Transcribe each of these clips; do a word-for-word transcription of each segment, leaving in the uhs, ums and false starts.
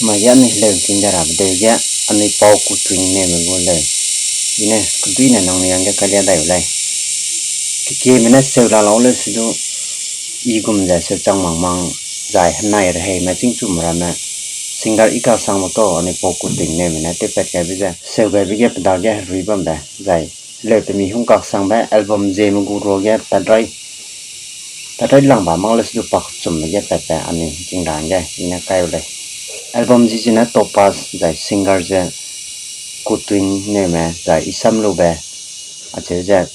Mai ge anui heleu ting de rabe deu ge, anui pau Kutuing Neume gu leu. I ne keduine nangnui hangge kailia dai u lei. Kekieme ne seu la lau leu sudu, i gum ze seu chang mang mang, zai henai reheime chîngchum ramme singer i kasangbe tau anui pau Kutuing Neume ne tewpat gaibe ze seu gaibe ge pe dage herui bambe, zai heleu pe mi hung kaksangbe album zieme gu ruage patrai, patrai langba mak leu sudu pa kechumbe ge patbe anui hingking ra hangge i ne kai u lei. Album zi zene Topaz zai singer ze Kutuing Neume zai Isamlube, acheu ze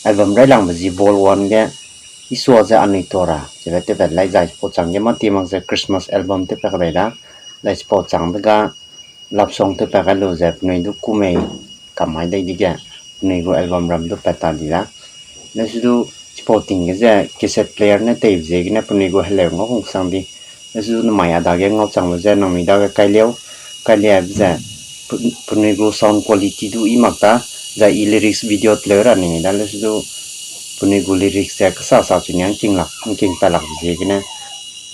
album railangbe zi vol one ge Isua ze Anui Tuâ Ra cheube tewpat lai zai chipau chang ge mâ ti mak ze Christmas album tewpat kadai da, zai chipau changbe ga love song tewpat kai lu ze penui du kumei kam mai dai dege penui gu album ram du pat ta di da. Leu sudu chipau ting ge ze cassette player ne teibe ziegene penui gu heleu ngau hungsang di. Leu sudu namai a dage ngau changbe ze nangnui dage kailiau, kailiabe ze pe-, penui gu sound quality du i mak ta, zai i lyrics video teleu ra ning da leu sudu penui gu lyrics ze kesa sa chu niang kinglak, ngking palak ziegene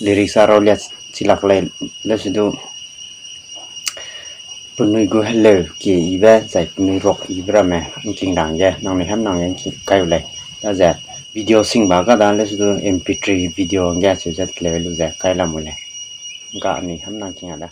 lyrics a raulia chilak lei, leu sudu penui gu heleu kie ibe zai penui ruak ibe ramme ngking ra hangge nangnui hemnang ge ngking kai u lei. Daze video singba ga da leu sudu M P three video hangge cheu ze teleu lu ze kai lamui lei. Ga anui hemnang king a da.